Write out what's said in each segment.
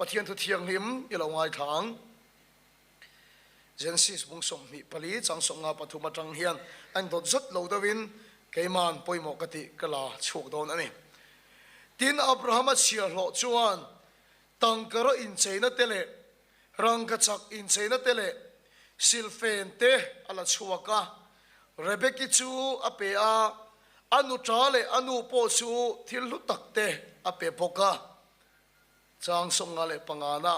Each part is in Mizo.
Pathian thu thianghlim i lo ngaithla ang. Genesis bung 24 chang 53 atang hian a indawt zat lo deuhin keiman pawimawh ka tih ka la chhuak dawn a ni. Tin, Abrahama chhiahhlawh chuan tangkaraw incheina te leh rangkachak incheina te leh silhfen te a la chhuak a, Rebeki chu a pe a, a nuṭa leh a nu pawh chu thil hlu tak te a pe bawk a. Chang 55 na.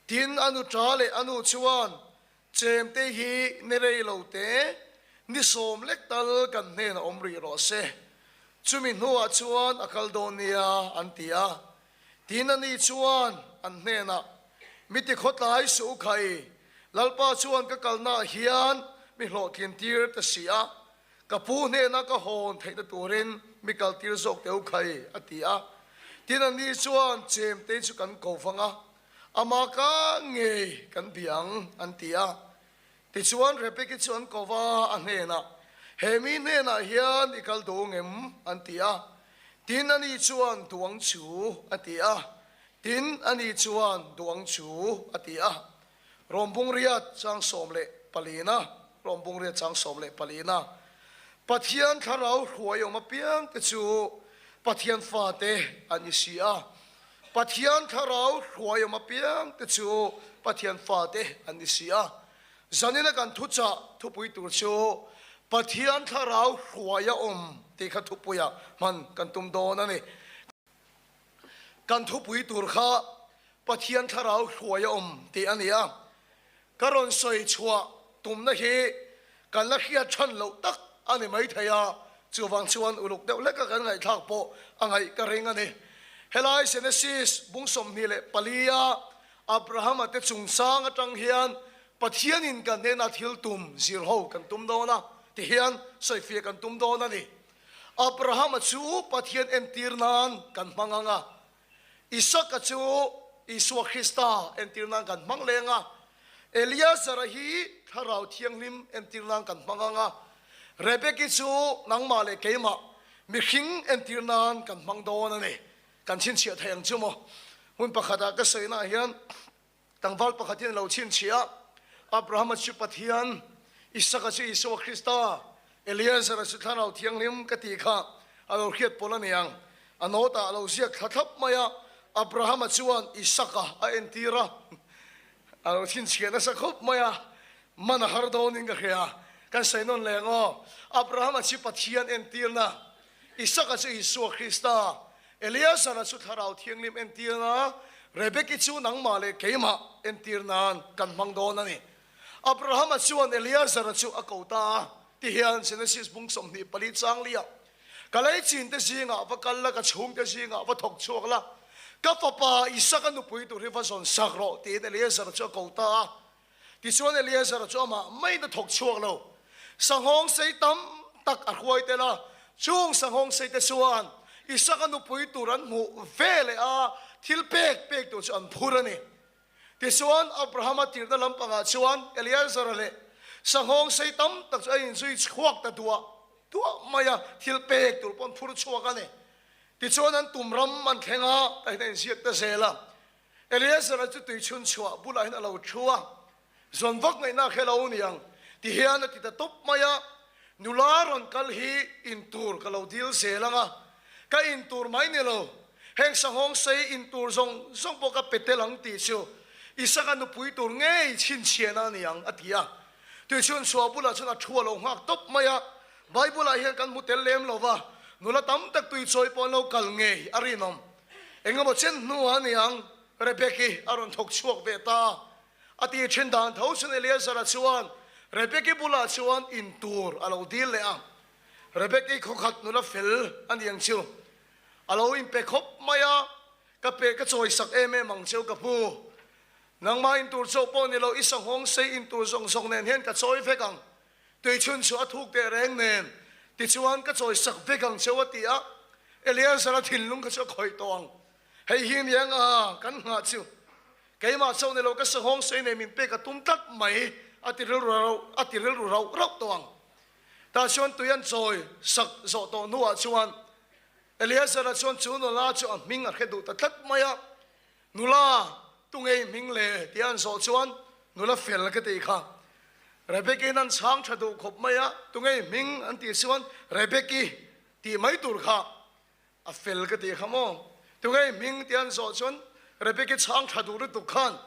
Tin, a nuṭa leh a nu chuan, Chemte hi ni rei lo te, ni sawm lek tal kan hnenah awm rih rawh se. Chumi hnuah chuan a kal dawn nia, an ti a. Tin, ani chuan an hnenah, Mi tikhawtlai suh u khai, Lalpa chuan ka kalnaah hian mi hlawhtlin tir ta si a, ka pu hnena ka hawn theihna turin mi kal tir zawk teh u khai, a ti a. Tin, ani chuan, Chemte chu kan ko vang a, amah ka ngei kan bia ang, an ti a. Tichuan, Rebeki chu an ko va, a hnenah, He mi hnenah hian i kal duh ngem? an ti a. Tin, ani chuan, Duh ang chu, a ti a. Tin, ani chuan, Duh ang chu, a ti a. Rawm bung riat chang 14na, Rawm bung riat chang 14na, Pathian thlarau hruai awm apiang te chu Pathian fate an ni si a. Pathian thlarau hruai awm apiang te chu Pathian fate an ni si a. Zanina kan thuchah thupui tur chu Pathian thlarau hruai a awm tih kha thupuiah hman kan tum dawn a ni. Kan thupui tur kha Pathian thlarau hruai a awm tih a ni a. Ka rawn sawi chhuah tumna hi kan la hriat than loh tak a ni maithei a, chuvang chuan uluk deuh hleka kan ngaihthlak pawh a ngaih ka ring a ni. Helai Genesis bung 24 a Abrahama te chungchang atang hian Pathianin kan hnena thil tum zir ho kan tum dawn a, tihian sawifiah kan tum dawn a ni. Abrahama chu Pathian entir nan kan hmang ang a, Isaka chu Isua Krista entir nan kan hmang leng a, Eliazara hi Thlarau Thianghlim entir nan kan hmang ang a, Rebeki chu nangmah leh keimah mihring entir nan kan hmang dawn a ni. Kan chhinchhiah thei ang chu maw? Hmun pakhatah ka sawinaah hian Tlangval pakhat hian a lo chhinchhiah a, Abrahama chu Pathian, Isaka chu Isua Krista, Eliezera chu Thlarau Thianghlim ka tih kha a lo hriat pawlh a ni ang. A note-ah a lo ziak thla thlap mai a, Abrahama chuan Isaka a entir a, a lo chhinchhiah nasa khawp mai a, man a har dawnin ka hria. Kan sawi nawn leh ang aw, Abrahama chu Pathian entirna, Isaka chu Isua Krista, Eliazara chu Thlarau Thianghlim entirna, Rebeki chu nangmah leh keimah entir nan kan hmang dawn a ni. Abrahama chuan Eliazara chu a ko ta a, tihian Genesis bung 24 chang liah, Ka lei chinte zingah va kal la, ka chhungte zingah va thawk chhuak la, ka fapa Isaka nupui tur hi va zawn sak rawh, tiin Eliazara chu a ko ta a. Tichuan Eleazara chu amah maiin a thawk chhuak lo. Sanghawng sei tam tak a hruai tel a, chung sanghawng sei te chuan Isaka nupui tur an hmuh ve leh a, thil pek pek tur chu an phur a ni. Tichuan Abrahama tirhna lampangah chuan Eleazara leh sanghawng sei tam tak chu a inzui chhuak ta duah duah mai a, thil pek tur pawh an phur chhuak a ni. Tichuan an tum ram an thleng a, tahin a inziak ta zel a. Eleazara chu tui chhun chhuah bulah hian a lo thu a, zawn vak ngaihna kha lo ni ang ti hian a ti ta tawp mai a, nula rawn kal hi in tur ka lo dil zel ang a, ka in tur mai ni lo, heng sanghawng sei in tur zawng zawng pawh ka pe tel ang tih chu Isaka nupui tur ngei chhinchhiahna a ni ang a ti a. Tui chhun chhuah bulah chuan a thu a lo nghak tawp mai a, Bible-ah hian kan hmu tel lem lo va, nula tam tak tui chawi pawh an lo kal ngei a rinawm. Engemaw chen hnuah a ni ang, Rebeki a rawn thawk chhuak ve ta. A ti thin dan tho chuan Eleazara chuan Rebeki bulah chuan in tur a lo dil leh a. Rebeki khawkhat nula fel a ni ang chu. A lo inpe khawp mai a, Ka pe ka chawi sak em em ang cheu ka pu. Nangmah in tur chauh pawh ni lo, i sanghawng sei in tur zawng zawng nen hian ka chawi vek ang. Tuichhun chu a thuk teh reng nen, tichuan ka chawi sak vek ang cheu a ti a, Eleazara thinlung kha chu a khawih tawh ang. Hei hi ni ang a, kan nghah chu. Keimah chauh ni lo ka sanghawng sei nei min pek a tum tlat mai, a ti rilru rauh, a ti rilru rauh rauh tawh ang. Tah chuan tui an chawi sak zawh tawh hnuah chuan Eleazara chuan chu nula chu a hming a hre duh ta tlat mai a, Nula! Tungei hming le? Tia an zawh chuan, Nula fel ka tih kha. Rebeki-in an chhang tha duh khawp mai a, Tungei hming an tih chuan Rebeki tih mai tur kha a fel ka tih kha maw? Tungei hming tia an zawh chuan Rebeki chhang tha duh lutuk khan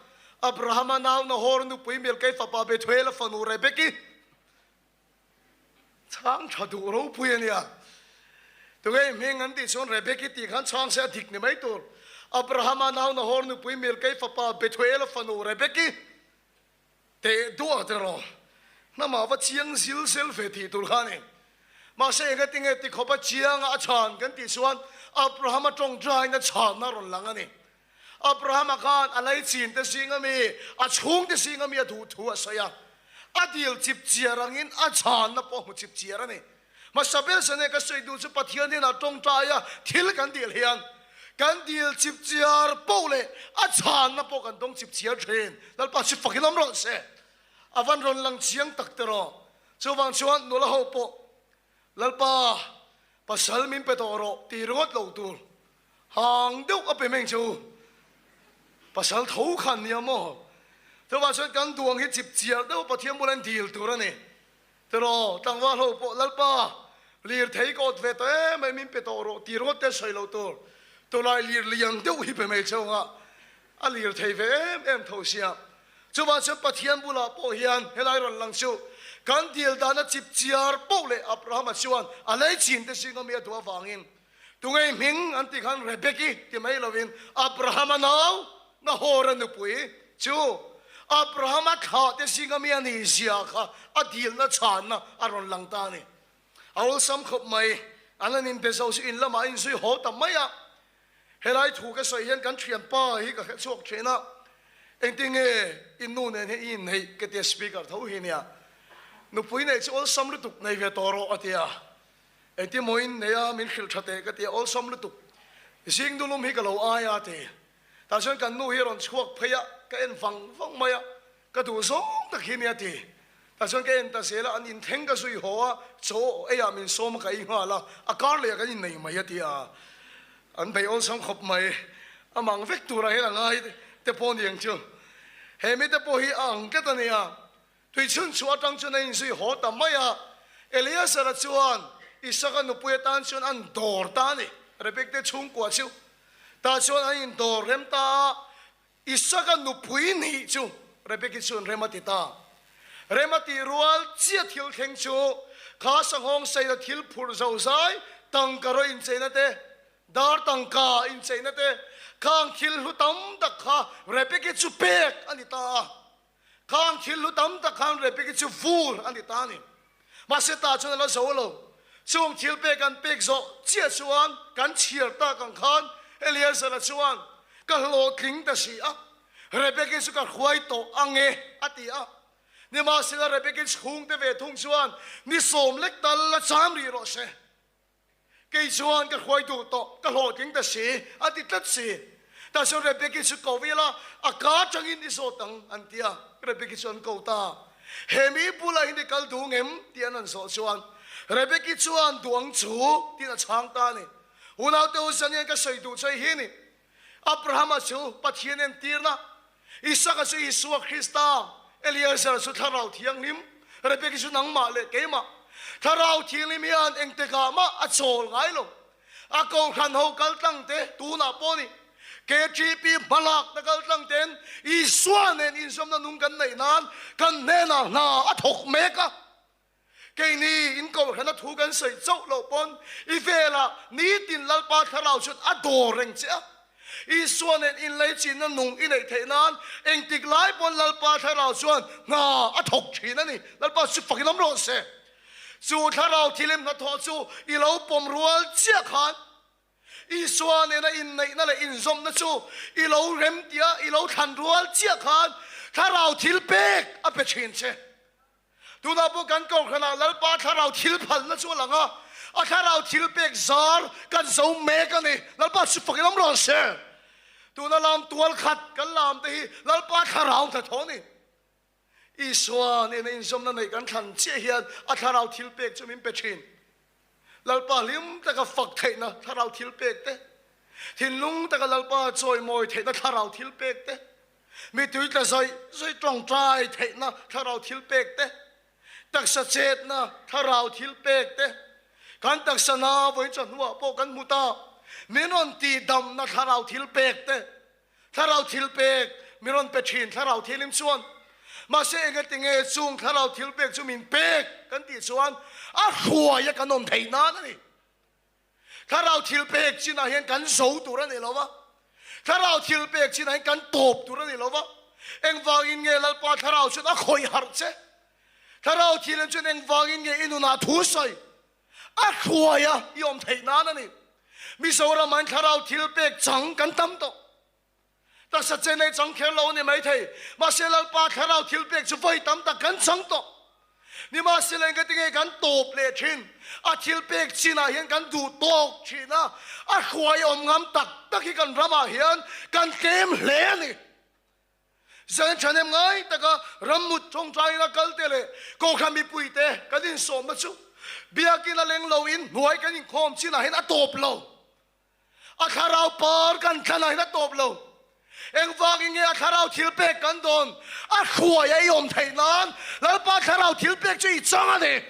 Abrahama nau Nahor nupui Milkei fapa Bethuela fanu Rebeki Chhang tha duh ropui a nia. Tunge hming an tih chuan Rebeki tih khan chhang se a dik ni mai tur. Abrahama nau Nahor nupui Milkei fapa Bethuela fanu Rebeki teh duah te rawh. Hnamah va chiang zil zel ve tih tur kha a ni. Mahse engatinge ti khawpa chianga a chhan kan tih chuan Abrahama tawngtaina chhanna rawn lang a ni. Abrahama khan a laichin te zinga mi, a chhungte zinga mi a duh thu a sawi a. A dil chip chiar angin a chhanna pawh a hmu chip chiar a ni. Hmasa ber zane ka sawi duh chu Pathian hnenah tawngtai a thil kan dil hian kan dil chip chiar poh leh a chhanna pawh kan dawng chip chiar thin. Lalpa chu fakin awm rawh se. A van rawn lang chiang tak tiraw. Chuvang chuan nula ho pawh Lalpa pasal min pe tawh rawh ti ringawt lo tur Hang deuh a pe meng che u. Pasal tho khan nia maw? Chuvang chuan kan duang hi chip chiar deuh Pathian bula in dil tur a ni. Tiraw, tlangval ho pawh Lalpa, lir thei ka awt ve tawh em mai min pe tawh rawh ti ringawt te sawi lo tur. Tunlai lir lian deuh hi pe mai che u nga, a lir thei ve em em tho sia. Chuvang chuan Pathian bulah pawh hian helai rawn lang chu kan dil dana chip chiar poh leh Abrahama chuan a lei chin te zinga mi a duh avangin Tunge hming an tih khan Rebeki ti mai lovin Abrahama nau Nahora nupui chu Abrahama thlah te zinga mi a nih zia kha a dilna chhanna a rawn lang ta a ni. A awlsam khawp mai, an han inbe zo chu in lamah a inzui haw ta mai a. Helai thu ka sawi hian kan thianpa hi ka hre chhuak thin a, engtinge in nu nen hian i inneih ka tia speaker tho hi nia. Nupui neih chu awlsam lutuk nei ve tawh rawh a ti a. Engtin maw in nei a, min hrilh tha teh ka ti a, awlsam lutuk. Zing dulum hi ka lo ai a ti. Tah chuan kan nu hi a rawn chhuak phei a, ka en vang vang mai a, ka duh zawng tak hi nia ti. Tah chuan ka en ta zel a, an inthleng ka zui haw a, chaw eiah min sawm a ka ei nghal a, a kar leh ah kan innei mai a ti a. An bei awlsam khawp mai, a mang vek turah hian a ngai te pawh ni ang chu. He mite pawh hi a ang tlat a nia. Tui chhun chhuah atang chuan a inzui haw ta mai a. Eleazara chuan Isaka nupui atan chuan an dawr ta a ni. Rebekte chhungkua chu tah chuan an indawr rem ta a, Isaka nupui nih chu Rebeki chuan rem a ti ta. Rem a tih rual chiah thil thleng chu kha sanghawng seina thil phurh zozai tangka rawih incheina te, dar tangka incheina te, khang thil hlu tam tak kha Rebeki chu pek a ni ta a. Khang thil hlu tam tak khan Rebeki chu vur a ni ta a ni. Mahse tah chuan a la zo lo. Chung thil pek an pek zawh chiah chuan kan chhiar tak ang khan Eleazara chuan, Ka hlawhtling ta si a, Rebeki chu ka hruai tawh ang e, a ti a. Nimahsela Rebeki chhungte ve thung chuan, Ni sawm lek tal la cham rih rawh se. Kei chuan ka hruai duh tawh, ka hlawhtling ta si, a ti tlat si. Tah chuan Rebeki chu ko ila, a ka atangin i zawt ang, an ti a. Rebeki chu an ko ta. He mi bulah hian i kal duh ngem? tih an han zawh chuan Rebeki chuan duh ang chu, tiin a chhang ta a ni. Unaute u zanian ka sawi duh chu hei hi ni. Abrahama chu Pathian entirna, Isaka chu Isua Krista, Eliezer chu Thlarau Thianghlim, Rebeki chu nangmah leh keimah. Thlarau Thianghlim hian engtikah mah a chawl ngai lo. A kohhran ho kal tlang te tunah pawh ni. KTP hmalakna kal tlang ten Isua nen inzawmna nung kan neih nan kan hnenah hna a thawk mek a. Keini in kohhrana thu kan sawi chauh loh pawn i velah nitin Lalpa Thlarau chuan a dawr reng che a. Isua nen inleichinna nung i neih theih nan engtik lai pawn Lalpa Thlarau chuan hna a thawk thin a ni. Lalpa chu fakin awm rawh se. Chu Thlarau thilim hnathawh chu i lo pawm rual chiah khan Isua nena inneihna leh inzawmna chu i lo rem tia i lo thlan rual chiah khan Thlarau thil pek a pe thin che. Tunah pawh kan kohhranah Lalpa thlarau thil phalna chu a lang a, a thlarau thil pek zar kan zo mek a ni. Lalpa chu fakin awm rawh se. Tuna lam tual khat kan lam te hi Lalpa thlarau hnathawh a ni. Isua nena inzawmna neih kan thlan chiah hian a thlarau thil pek chu min pe thin. Lalpa hlim taka fak theihna thlarau thil pek te, thinlung taka Lalpa chawimawi theihna thlarau thil pek te. Mi tui tla zawih zawih tawngtai theihna thlarau thil pek te, taksa chetna thlarau thil pek te, kan taksa na vawiin chawhnuah pawh kan hmu ta, min rawn tihdamna thlarau thil pek te, thlarau thil pek min rawn pe thin thlarau thilim chuan. Mahse engatinge chung thlarau thil pek chu min pek kan tih chuan a hruaia kan awm theih nan a ni. Thlarau thil pek chinah hian kan zo tur a ni lo va, thlarau thil pek chinah hian kan tawp tur a ni lo va. Engvangin nge Lalpa thlarau chuan a khawih harh che? Thlarau thil chuan engvangin nge i nunah thu sawi a hruai a i awm theih nan a ni. Mizoramah hian thlarau thil pek chang kan tam tawh. Taksa che nei chang kher lo a ni maithei. Mahse Lalpa thlarau thil pek chu vawi tam tak kan chang tawh. Nimahsela engati nge kan tawp leh thin? A thil pek chinah hian kan duh tawk thin a, a hruai awm ngam tak tak hi kan ramah hian kan tlem hle a ni. Zan thahnem ngai taka rammut tawngtaina a kalte leh Kohhran mipuite kan insawmna chu Biakinn a leng loin hnuai kan inkhawm chinah hian a tawp lo. A thlarau par kan thlanah hian a tawp lo. Engvangin nge a thlarau thil pek kan dawn? A hruai a i awm theih nan Lalpa thlarau thil pek chu i chang a ni.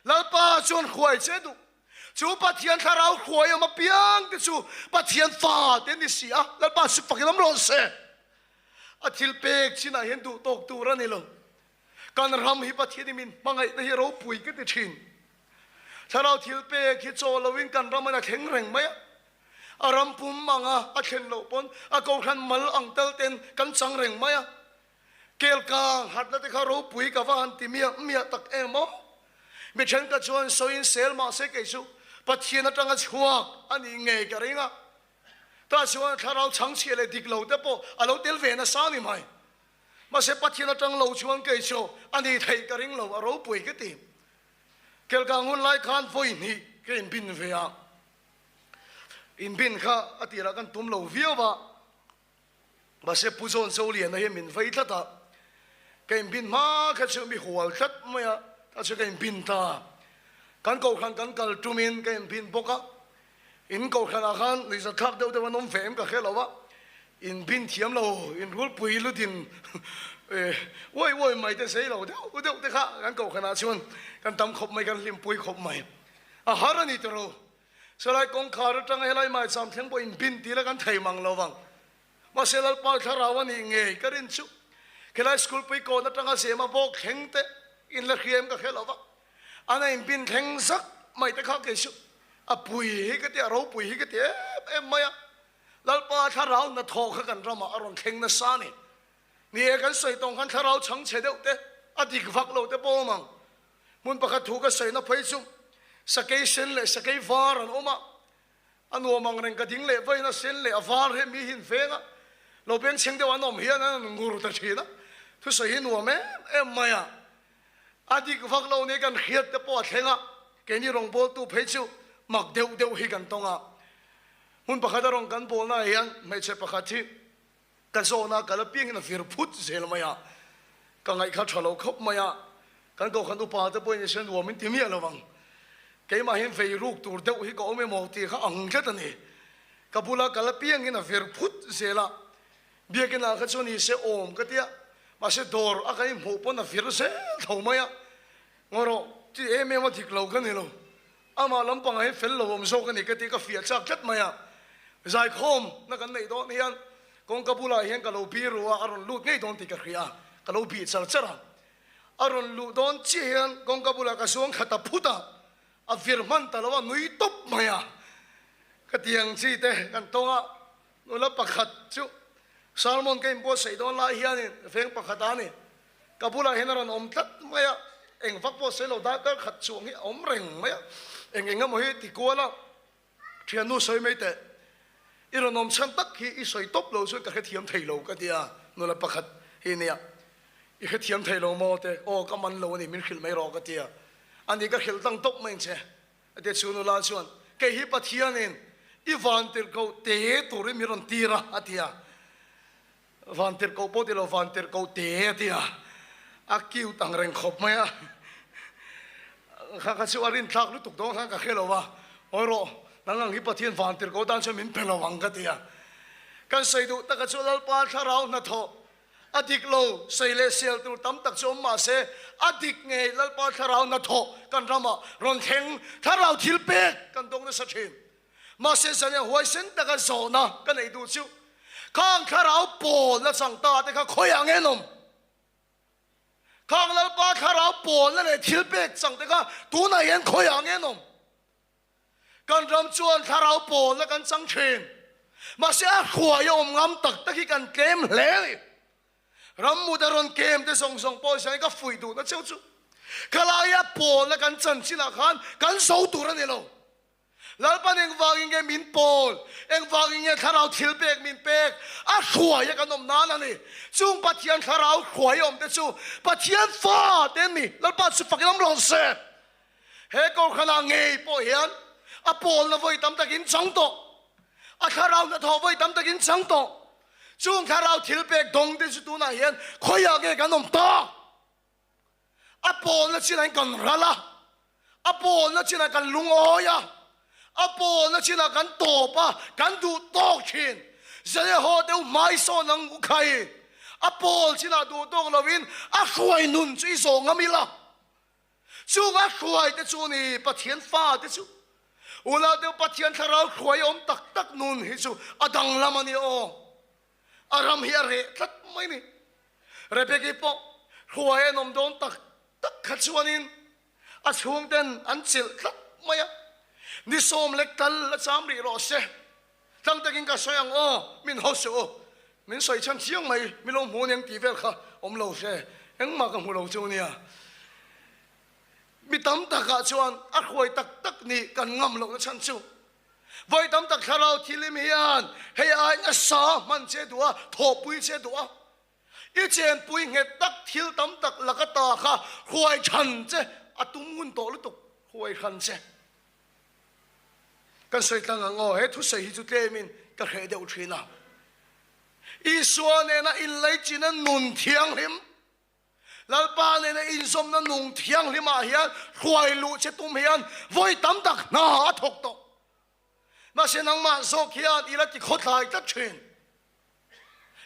Lalpa chuan hruai che duh. Chu Pathian thlarau hruai awm apiang te chu Pathian fa te ni si a, Lalpa chu fakin awm rawh se. A thil pek chinah hian duh tawk tur a ni lo. Kan ram hi Pathian i min hmangaihna hi ropui ka ti thin. Thlarau thil pek hi chaw loin kan ram in a thleng reng mai a. A ram pum anga a thlen loh pawn a kohhran mal ang tel ten kan chang reng mai a. Kelkang harhna te kha ropui ka va han ti miah miah tak em aw. Mi thenkhat chuan sawiin sel mahse kei chu Pathian atanga chhuak a nih ngei ka ring a. Tah chuan thlarau chhangchhia leh dik lo te pawh a lo tel ve nasa ni mai. Mahse Pathian atang lo chuan kei chu a ni theih ka ring lo, a ropui ka ti. Kelkang hun lai khan vawi hnih ka inbin ve a, inbin kha a tirah kan tum lo viau a, mahse Pu John Zoliana hian min vei tlat a, ka inbin hma kha chu mi hual tlat mai a, ta chu ka inbin ta. Kan kohhran kan kal tumin ka inbin bawk a, In kohhranah khan nuihzatthlak deuh deuh an awm ve em ka hre lo a, in bin thiam lo, in rulpui lutin uai uai mai te sei lo deuh deuh te kha kan kohhranah chuan kan tam khawp mai, kan hlimpui khawp mai. A har a ni tawh. Salai kawngkhar atanga helai maicham thleng pawh in bin tih la kan thei mang lo vang. Mahse Lalpa thlarau a nih ngei ka rin chu khilai school pui kawn atanga zema bawk thleng te in la hria em ka hre lo va, an a inbin thleng zak mai te kha kei chu a pui hi ka ti a, ropui hi ka ti em em mai a. Lalpa thlarau hnathawh kha kan ramah a rawn thleng nasa a ni. Ni e, kan sawi tawng khan thlarau chhangchhe deuh te, a dik vak lo te pawh awm ang. Hmun pakhat thu ka sawina phei chu sakei sen leh sakei var an awm a, A nuam ang reng ka ding leh vawiin a sen leh a var hi mi hi an veng a, lo bengchheng deuh an awm hian an han ngur ta thin a, thusawi hi nuam em em mai a, a dik vak lo nia kan hriat te pawh a thleng a, keini rawngbawltu phei chu mak deuh deuh hi kan tawng a, hmun pakhat a rawn kan bawlna ah hian hmeichhe pakhat hi Ka zawhna kal apiangin a vir phut zel mai a, ka ngaihkha tha lo khawp mai a, kan kohhran upa te pawhin i nuam in ti miah lo ang. Keimah hian vei ruk tur deuh hi ka awm emaw tih kha ang tlat a ni. Ka bula kal apiangin a vir phut zel a, biakinah kha chuan i se awm ka tia, mahse dawr a kan inhmuh pawn a vir zel tho mai a, ngaw rawh ti em em a dik lo ka ni lo. Amah lampangah hian fel lo awm zawk a ni ka tih ka fiah chak tlat mai a. Zaikhawm na kan neih dawn hian kawngka bulah hian ka lo bih ru a, a rawn lut ngei dawn tih ka hria a, ka lo bih char char a. A rawn luh dawn chiah hian kawngka bulah ka zuang thla ta phut a, a vir hman ta lo a, nui tawp mai a. Ka tiang chi te kan tawng a, nula pakhat chu sermon ka inbuatsaih dawn lai hianin veng pakhat a ni. Ka bulah hian a rawn awm tlat mai a, eng vak pawh sawi lo darkar khat chuang hi a awm reng mai a, eng eng emaw hi ti kual a, thiannu sawi mai teh, i rawn awm chhan tak hi i sawi tawp lo chuan ka hrethiam thei lo ka ti a, nula pakhat hi nia, i hrethiam thei lo maw te, aw ka man lo a ni min hrilh mai rawh ka ti a, ani ka hrilh tlang tawp mai ang che a ti a, chu nula chuan kei hi Pathianin i vantirhkoh te turin min rawn tir a a ti a. Van tirhkoh pawh ti lo, van tirhkoh te a ti a, a cute ang reng khawp mai a. Kha kha chu a rinthlak lutuk dawn khan ka hre lo a, Awi rawh, nang ang hi Pathian van tirhkoh tan chuan min pe lo ang ka ti a. Kan sawi duh taka chu Lalpa thlarau hnathawh a dik lo, sawi leh sial tur tam tak chu awm mah se, a dik ngei Lalpa thlarau hnathawh kan ramah rawn thleng thlarau thil pek kan dawng nasa thin. Mahse zania huaisen taka zawhna ka neih duh chu khang thlarau pawlna chang ta te kha khawiah nge an awm? Khang Lalpa thlarau pawlna leh thil pek chang te kha tunah hian khawiah nge an awm? Kan ram chuan thlarau pawlna kan chang thin. Mahse a hruai a awm ngam tak tak hi kan tlem hle a ni. Ram mut a rawn kem te zawng zawng pawh hian ka fuih duhna cheu chu khalaia pawlna kan chan chinah khan kan zo tur a ni lo. Lalpan engvangin nge min pawl, engvangin nge thlarau thil pek min pek, a hruai a kan awm nan a ni. Chung Pathian thlarau hruai a awm te chu Pathian fa te an ni. Lalpa chu fakin awm rawh se. He Kohhranah ngei pawh hian a pawlna vawi tam takin chang tawh, a thlarau hnathawh vawi tam takin chang tawh. Chung thlarau thil pek dawng te chu tunah hian khawiah nge kan awm ta? A pawlna chinah kan ral a, a pawlna chinah kan lungawi a, a pawlna chinah kan tawp a, kan duh tawk thin. Zalehaw deuh hmai sawn ang u khai. A pawl chinah duh tawk lovin a hruai nun chu i zawh ngam ila. Chung a hruai te chu ni Pathian fa te chu. Unau deuh Pathian thlarau hruai awm tak tak nun hi chu a danglam a ni aw. A ram hi a reh tlat mai ni. Rebeki pawh hruai an awm dawn tak tak kha chuanin a chhungten an chilh tlat mai a. Ni sawm lek tal a cham rih rawh se. Tlang takin ka sawi ang aw, min haw suh u. Min sawi chhan chiang mai, mi lo hmu aniang tih vel kha awm lo se, engmah ka hmu lo chu nia. Mi tam takah chuan a hruai tak tak nih kan ngam lohna chhan chu. Vawi tam tak thlarau thilim hian hei ai nasa hman che duh a, thawhpui che duh a. I chenpui nghet tak thil tam tak laka ta kha hruai chhan che a tum ngun tawh lutuk, hruai hran che. Kan sawi tlang ang aw, he thusawi hi chu tlemin ka hreh deuh thin a. Isua nena inleichina nun thianghlim, Lalpa nena inzawmna nung thianghlimah hian hruai luh che tum hian vawi tam tak hna a thawk tawh. Mahse nangmah zawk hian i la ti khawthlai tlat thin.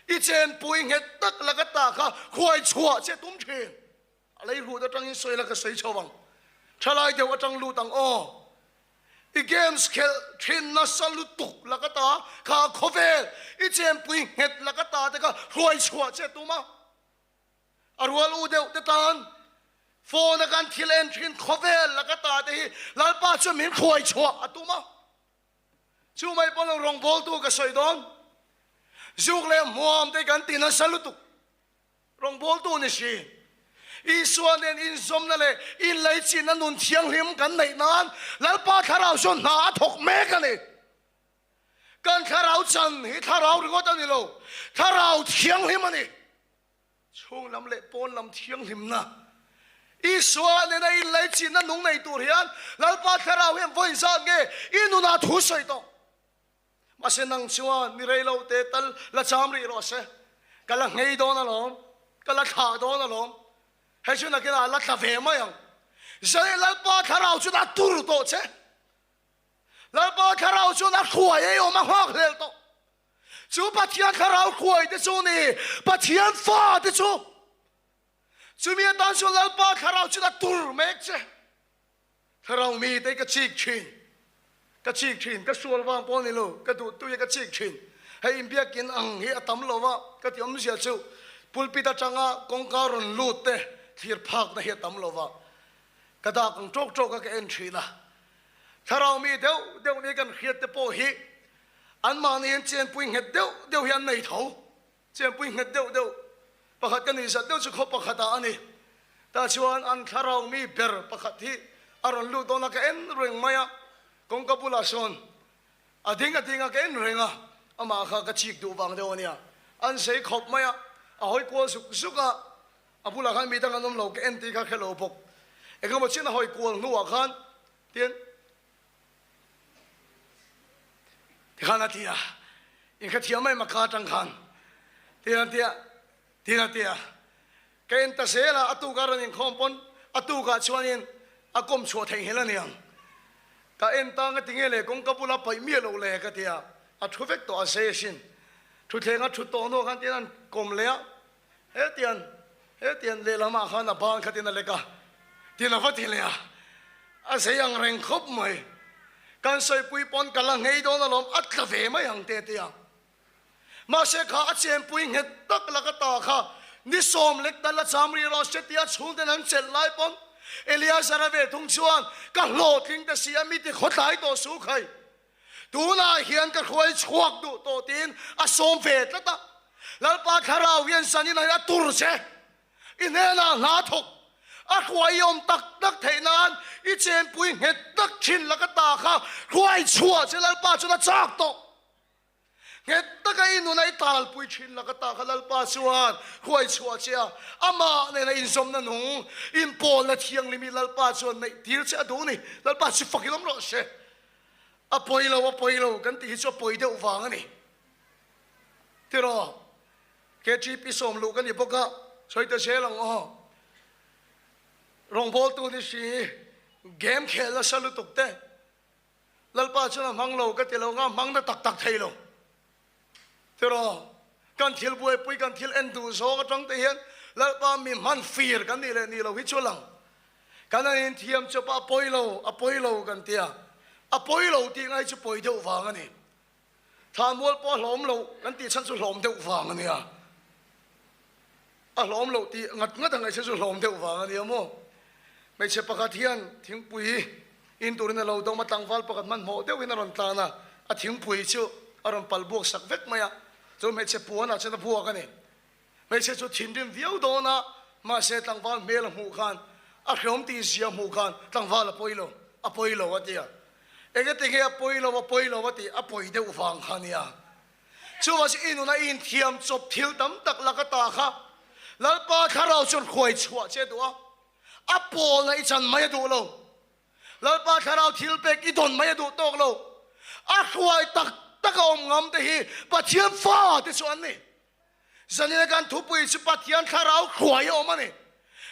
I chenpui nghet tak laka ta kha hruai chhuah che tum thin. A lei lut atangin sawi la ka sawi chho ang. Thalai deuh atang lut ang aw. I games khelh thin nasa lutuk la ka ta kha khawvel i chenpui nghet la ka ta te kha hruai chhuah che tum a. A rual u deuh te tan phone a kan thil en thin khawvel la ka ta te hi Lalpa chuan min hruai chhuah a tum a. Chu mai pawh lo rawngbawltu ka sawi dawn. Zuk leh hmuam te kan ti nasa lutuk. Rawngbawltu ni si, Isua nen inzawmna leh inleichihna nun thianghlim kan neih nan Lalpa Thlarau chuan hna a thawk mek a ni. Kan thlarau chan hi thlarau ringawt a ni lo, thlarau thianghlim a ni. Chhung lam leh pawn lam thianghlimna Isua nena inleichihna nung nei tur hian Lalpa Thlarau hian vawi zat nge i nunah thu sawi tawh? Mahse nang chuan mi rei lo te tal la cham rih rawh se, ka la nghei dawn alawm, ka la thlah dawn alawm, hei chu nakinah a la tla ve mai ang. Zai Lalpa thlarau chuan a tur tawh che. Lalpa thlarau chuan a hruai ei awm a nghak hlel tawh. Chu Pathian thlarau hruai te chu ni, Pathian fa te chu. Chumi atan chuan Lalpa thlarau chuan a tur mek che. Thlarau mite ka chik thin, ka chik thin, ka sual vang pawh a ni lo, ka duh tui a ka chik thin. Hei inbiakin ang hi a tam lo va, ka ti awmzia chu pulpit atanga kawngka rawn lut te thlir phakna hi a tam lo va, ka dak ang tawk tawk a ka en thin a. Thlarau mi deuh deuh ni kan hriat te pawh hi anmahni hian chenpui nghet deuh deuh hi an nei tho. Chenpui nghet deuh deuh pakhat ka nih zat deuh chu khaw pakhatah a ni. Tah chuan an thlarau mi ber pakhat hi a rawn lut dawn a, ka en reng mai a, kawngka bulah sawn a ding a ding a, ka en reng a, amah kha ka chik duh vang deuh a nia. An sei khawp mai a, a hawi kual zuk zuk a, a bulah khan mi dang an awm lo, ka en tih kha hre lo bawk. Engemaw chin a hawi kual hnuah khan tin, Tikhan a ti a, in kha thiam mai maka atang khan tin a ti a, tin a ti a. Ka en ta zel a, a tuk a rawn inkhawm pawn a tukah chuanin a kawm chhuah theih nghel a niang. Ka en tang a ti nge le kawngka bula paih miah loh le ka ti a, a thu vek tawh a zei asin. Thutthleng a thut tawh hnuah khan tin an kawm leh a, hetiang hetiang lehlamah khan a ban khatin a lek a, tin a va ti leh a, a zei ang reng khawp mai. Kan sawipui pawn ka la nghei dawn alawm, a tla ve mai ang te tia. Mahse kha a chenpui nghet tak laka ta kha ni sawm lek tal a cham rih rawh se tia chhungten an chelh lai pawn Eleazar-a ve thung chuan ka hlawhtling ta si a, mi ti khawtlai tawh su khai. Tunah hian ka hruai chhuak duh tawh tiin a sawm ve tlat a. Lalpa thlarau hian zanin ah hian a tur che. I hnenah hla thawk a hruai i awm tak tak theih nan i chenpui nghet tak thin laka ta kha hruai chhuah che Lalpa chuan a chak tawh. Nghet taka i nuna i talpui thin laka ta kha Lalpa chuan hruai chhuah che a, amah nena inzawmna nung, inpawlna thianghlim hi Lalpa chuan neih tir che a duh ni. Lalpa chu fak ilawm rawh se. A pawi lo, a pawi lo kan tih hi chu a pawi deuh vang a ni. Tiraw, KTP sawm luh ka ni bawk a, sawi ta zel ang aw. Rawngbawltu ni si, game khel nasa lutuk te, Lalpa chuan a hmang lo ka ti lo nga, hmang na tak tak thei lo. Tiraw, kan thil buaipui, kan thil en duh zawng atang te hian Lalpa mi hman fir kan nih leh nih lo hi chu lang. Kan an inthiam chu a pawi lo, a pawi lo kan ti a, a pawi lo tih ngai chu pawi deuh vang a ni. Thla mual pawh a hlawm lo kan tih chhan chu hlawm deuh vang a nia. A hlawm loh tih ngat ngat a ngaihchhe chu hlawm deuh vang a nia maw. Hmeichhe pakhat hian thingpui in turin a lo dawm a, tlangval pakhat hmanhmawh deuhin a rawn tlan a, a thingpui chu a rawn pal buak sak vek mai a, chu hmeichhe puanah chuan a buak a ni. Hmeichhe chu thinrim viau dawn a, mahse tlangval hmel a hmuh khan a hreawm tih zia hmuh khan tlangval a pawi lo, a pawi lo a ti a. Engati nge a pawi lo, a pawi lo a tih a pawi deuh vang kha a nia. Chuvang chu i nuna i inthiam chawp thil tam tak laka ta kha Lalpa thlarau chuan hruai chhuah che a duh a, a pawlna i chan mai a duh lo. Lalpa thlarau thil pek i dawn mai a duh tawk lo. A hruai tak tak a awm ngam te hi Pathian fa te chu an ni. Zanina kan thupui chu Pathian thlarau hruai a awm a ni.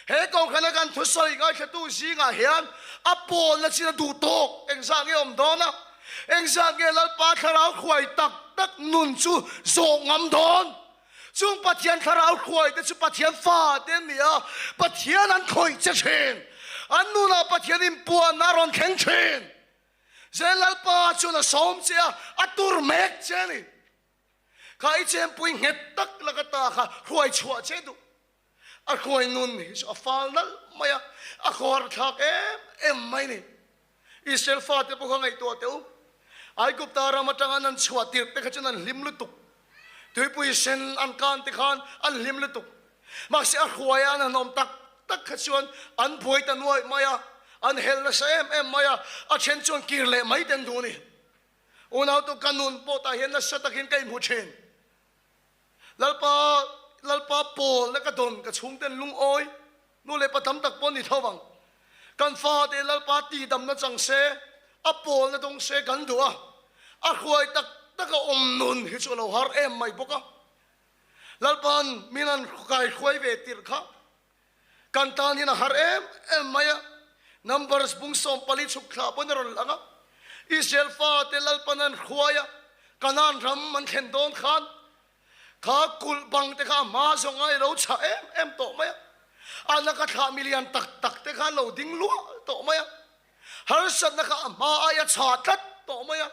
He kohhrana kan thusawi ngaithlatu zingah hian a pawlna chin a duh tawk engzah nge awm dawn a, engzah nge Lalpa thlarau hruai tak tak nun chu zawh ngam dawn? Chung Pathian thlarau hruai te chu Pathian fa te an ni a, Pathian an khawih che thin. An nunah Pathian inpuanna a rawn thleng thin. Zel Lalpa chuan a sawm che a, a tur mek che a ni. Kha i chempui nghet tak laka ta kha hruai chhuah che duh. A hruai nun hi chu a fal nalh mai a, a khawhar thlak em em mai ni. Israel fate pawh kha ngaihtuah teh u. Aigupta ram atanga an han chhuah tirh te kha chuan an hlim lutuk. Tuipui sen an kan te khan an hlim lutuk. Mahse a hruaia an han awm tak tak kha chuan an buai ta nuaih mai a, an helh nasa em em mai a, a then chuan kir leh mai te an duh a ni. Unautu ka nun pawh tah hian nasa takin ka inhmu thin. Lalpa, Lalpa pawlna ka dawn ka chhungten lungawi nu leh pa tam tak pawh ni tho vang. Kan fate Lalpa tihdamna chang se, a pawlna dawng se kan duh a, a hruai tak tak a awm nun hi chu a lo har em mai bawk a. Lalpa'n min han kai hruai ve tirh kha Kan tan hian a har em em mai a, Numbers bung 14 chhuk thla pawn a rawn lang a, Israel fate Lalpan an hruai a, Kanaan ram an thlen dawn khan kha kulh bang te kha a hma zawng a i lo chhah em em tawh mai a, a laka thlah milian tak tak te kha an lo ding luah tawh mai a, harsatna kha a hma aia chhah tlat tawh mai a,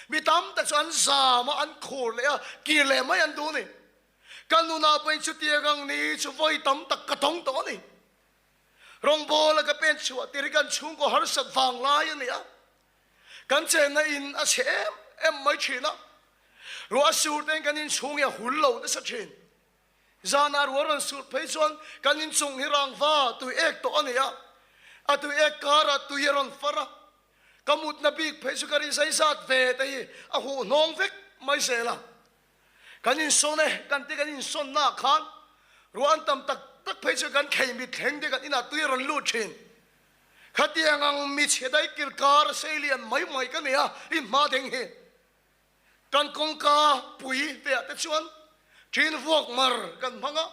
mi tam tak chu an zam a, an khur leh a, kir leh mai an duh a ni. Ka nunah pawhin chutiang ang ni chu vawi tam tak ka tawng tawh a ni. Rawngbawla ka pen chhuah tir hi kan chhungkaw harsat vang lai a ni a. Kan chenna in a chhe em em mai thin a. Ruah a sur tein kan inchhung hi a hul lo nasa thin. Zanah ruah rawn sur phei chuan kan inchung hi rangva tui ek tawh a ni a. A tui ek karah tui a rawn far a. Ka mutna bik phei chu ka rin zai zat ve te hi a huh hnawng vek mai zel a. Kan insawn e, kan ti kan insawnnaah khan ruah an tam tak tak phei chu kan thei mit thleng te kan inah tui a rawn lut thin. Khatiang ang mi chhe daih kir kar sei lian mai mai ka nei a, in hma deng hi. Kan kawngka pui veah te chuan thin vuak mar kan hmang a,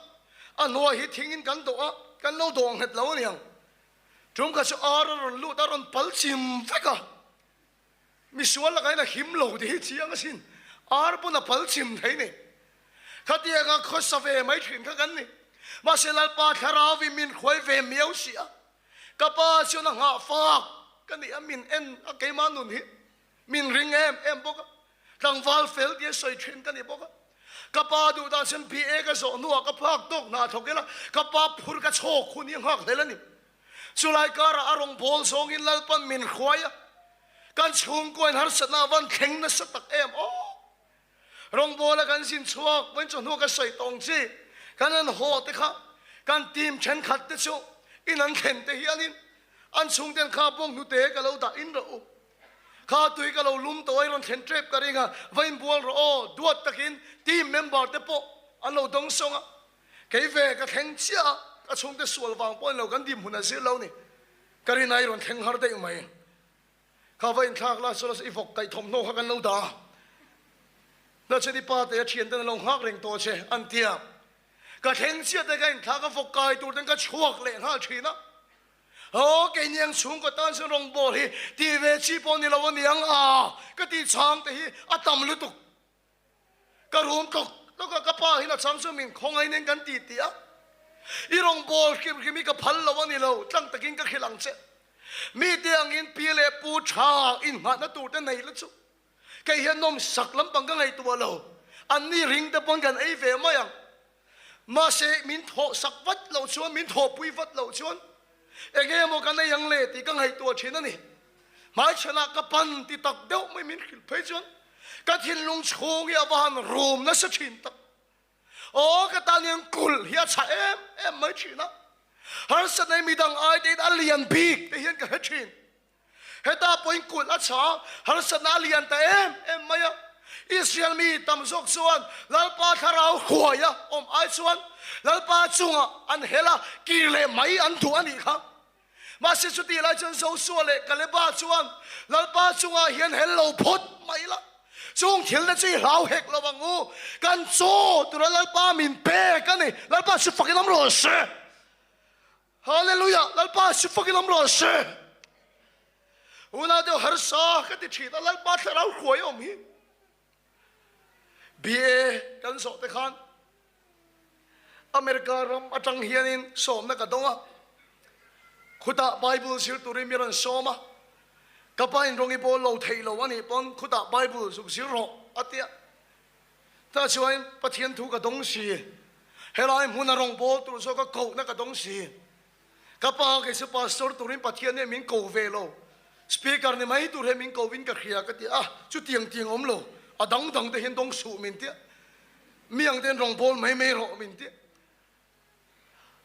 a hnuai hi thingin kan dawh a, kan lo dawh nghet lo aniang. Tum kha chu ar a rawn lut a, rawn pal chim vek a. Misual lakah hian a him lo tih hi chiang asin. Ar pawn a pal chim thei ni. Khatianga khawsa ve mai thin kha kan ni. Mahse Lalpa Thlarauin min hruai ve miau si a, ka pa chuan a nghah fak ka ni a, min en a keimah nun hi min ring em em bawk a, tlangval fel tia sawi thin ka ni bawk a. Ka pa duh dan chuan BA ka zawh hnuah ka phak tawk hna thawk ila ka pa phur ka chhawk hun hi a nghak hlel a ni. Chulai karah a rawn bawl zawngin Lalpan min hruai a, kan chhungkuain harsatna a van thleng nasa tak em aw! Rawngbawla kan zin chhuak vawiin chawhnu ka sawi tawng chi kan han haw te kha kan team thenkhat te chu in an thlen te hianin an chhungten kha bawnghnute ka lo dah in rawh u, kha tui ka lo lum tawh a i rawn thlen tep ka ring a, va inbual rawh aw, duat takin team member te pawh an lo dawng sawng a. Kei ve ka thleng chiah a, ka chhungte sual vang pawh ni lo, kan dinhmun a zir lo ni. Ka rin ai rawn thleng har daih mai. Kha va inthlak la, chuan i vawk kaih thawmhnaw kha kan lo dah a. Na chuan i pa te a thian ten an lo nghak reng tawh che, an ti a. Ka thleng chiah te ka inthlak a, vawk kai tur ten ka chhuak leh nghal thin a. Aw, kei niang chhungkaw tan chuan rawngbâwl hi tih ve chi pawh ni lo a niang a, ka tih chhang te hi a tam lutuk. Ka rum tlawk tlawk a, ka pa hian a chang chu min khawngaih nen kan ti tih a, i rawngbâwl hrim hrim hi ka phal lo a ni lo, tlang takin ka hrilh ang che. Mite angin pi leh pu tha innghatna tur te nei la chu kei hian nawmsak lampang ka ngaihtuah lo, anni ring te pawn kan ei ve mai ang. Mahse, min thawhsak vat loh chuan, min thawhpui vat loh chuan eng emaw kan ei ang le tih ka ngaihtuah thin a ni. Hmaichhanah ka pan ti tak deuh mai min hrilh phei chuan ka thinlung chhung hi a va han rum nasa thin tak. Aw, ka tan hian kulh hi a chhah em em mai thin a, harsatna hi midang ai tein a lian bik te hian ka hre thin. Heta pawhin kulh a chha, harsatna a lian ta em em mai a. Israel mi tam zawk chuan Lalpa thlarau hruai a awm ai chuan Lalpa chungah an hel a, kir leh mai an duh a nih kha. Mahse chutih lai chuan Josua leh Kaleba chuan Lalpa chungah hian hel lo phawt mai la, chung thil te chu i hlau hek lo ang u, kan chaw tura Lalpa min pek a ni, Lalpa chu fakin awm rawh se. Hallelujah! Lalpa si fakin awm rawh se. Unau deuh harsa ka ti thin a, Lalpa thlarau hruai awm hi. BA kan zawh te khan America ram atang hianin sawmna ka dawng a, khutah Bible zir turin mi rawn sawm a, ka pa in rawng i bawl lo theih lo anih pawn khutah Bible zuk zir rawh a tia. Tah chuan Pathian thu ka dawng si. Helai hmuna rawngbâwl tur zawk a kohna ka dawng si. Ka pa kei chu pastor turin Pathian hian min ko ve lo. Speaker ni mai tur hian min ko in ka hria ka ti a, chutiang tiang awm lo. A dang dang te hian dawng suh min tia. Mi ang ten rawngbâwl mai mai rawh min tia.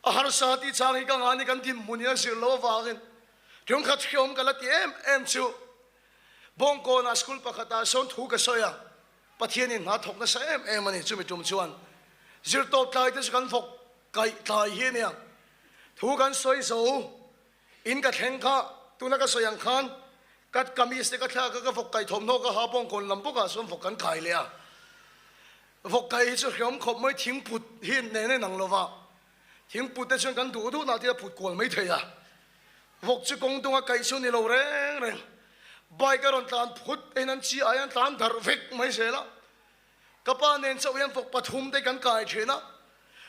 A harsa tih chang hi ka ngah ni kan dinhmun hi a zir lo avangin thenkhat hriawm ka la ti em em chu Bawngkawnah school pakhatah sawn thu ka sawi a, Pathianin hna thawk nasa em em a ni chumi tum chuan zirtawp tlai te chu kan vawk kaih tlai hi a nia. Thu kan sawi zo in ka thleng kha tuna ka sawi ang khan ka kamis te ka thlak a ka vawk kaih thawmhnaw ka ha Bawngkawn lam bawkah sawn vawk kan kai leh a. Vawk kai hi chu hriam khawp mai thingput hi nen a inang lo va, thingput te chuan kan duh duh nah te a put kual mai thei a. Vawk chu kawng dunga kaih chu ni lo reng reng. Bike a rawn tlan phut in an chi ai an tlan darh vek mai zel a. Ka pa nen chauh hian vawk pathum te kan kai thin a.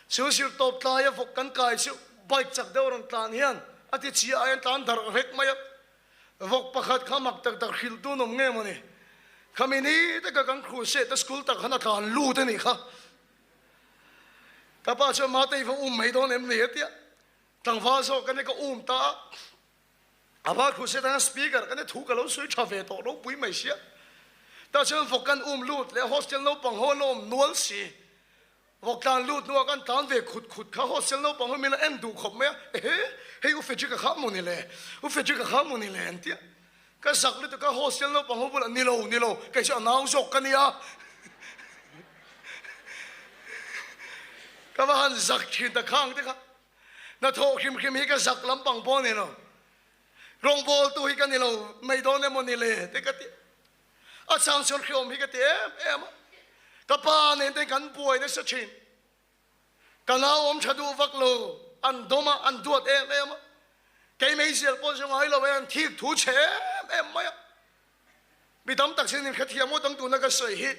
Chu zir tawp tlaia vawk kan kai chu bike chak deuh a rawn tlan hian a ti chi ai an tlan darh vek mai a. Vawk pakhat kha mak tak tak hrilh tun awm nge mawni? Khami ni taka kan crusade te school tak khan a tlan lut a nih kha. Ka pa chuan Matei va um mai dawn em ni a tia. Tlangval zawk ka ni ka um ta a. A va crusade atanga speaker ka ni thu ka lo sawi tha ve tawh ropui mai sia. Tah chuan vawk kan um lut leh hostel naupang ho an lo awm nual si. Vawk tlan lut hnuah kan tlan ve khut khut kha hostel naupang ho min a en duh khawp mai a, ehe hei U Frederick-a kha maw ni le, U Frederick-a kha maw ni le an ti a, ka zak lutuk a hostel naupang ho bulah ni lo ni lo kei chu a nau zawk ka nia ka va han zak thin ta khang te kha hnathawh hrim hrim hi ka zak lampang pawh a ni lo, rawngbawltu hi ka ni lo mai dawn emaw ni le te ka ti. A chang chuan hriawm hi ka ti em em a, ka pa nen te kan buai nasa thin. Ka nau awm tha duh vak lo, an dawm a, an duat em em a. Kei meizial pawh chu ngai lo e, an thik thu chhe em em mai a. Mi tam tak sin in hrethiam ngawt ang tuna ka sawi hi.